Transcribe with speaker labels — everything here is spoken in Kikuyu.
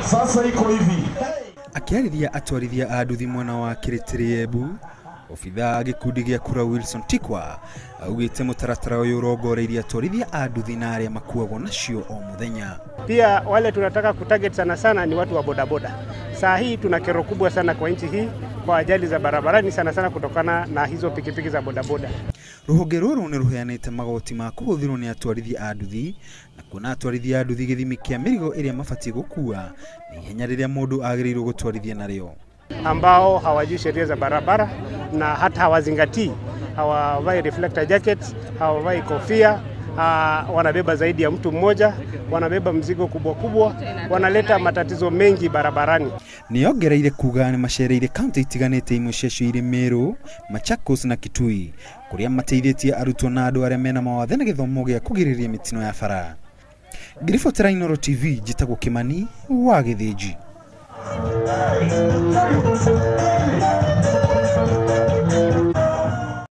Speaker 1: Sasa iko hivi.
Speaker 2: Akĩarĩria atwarithia a nduthi mwena wa Kĩrĩtĩrĩ Embu, obithaa gĩkundi gĩa kura Wilson Tikwa augĩte mũtaratara ũyũ ũrongoreirie atwarithia a nduthi na arĩa makuagwo nacio o mũthenya.
Speaker 3: Pia wale tunataka kutarget sana sana ni watu wa bodaboda. Saa hii tuna kero kubwa sana kwa nchi hii kwa ajali za barabarani, sana sana kutokana na hizo pikipiki za bodaboda.
Speaker 2: Rũhonge rũrũ nĩ rũheanĩte magoti ma kũhũthĩrwo nĩ atwarithia a nduthi na kuona atwarithia a nduthi gĩthimi kĩa mĩrigo ĩrĩa mabatiĩ gũkua na ihenya rĩrĩa mũndũ agĩrĩirwo gũtwarithia narĩo.
Speaker 3: Ambao hawajui sheria za barabara na hata hawazingatii, hawavai reflector jackets, hawavai kofia, wanabeba zaidi ya mtu mmoja, wanabeba mzigo kubwa kubwa, wanaleta matatizo mengi barabarani.
Speaker 2: Nĩongereire kuga nĩ macereire kaunti itiganĩte imwe ciacio irĩ Meru, Machakos na Kitui kũrĩa mateithĩtie arutwo na andũ arĩa mena mawathe na gĩthomo gĩa kũgirĩrĩria mĩtino ya bara. Ngĩribotera Inooro TV, njĩtagwo Kĩmani wa Gĩthĩnji.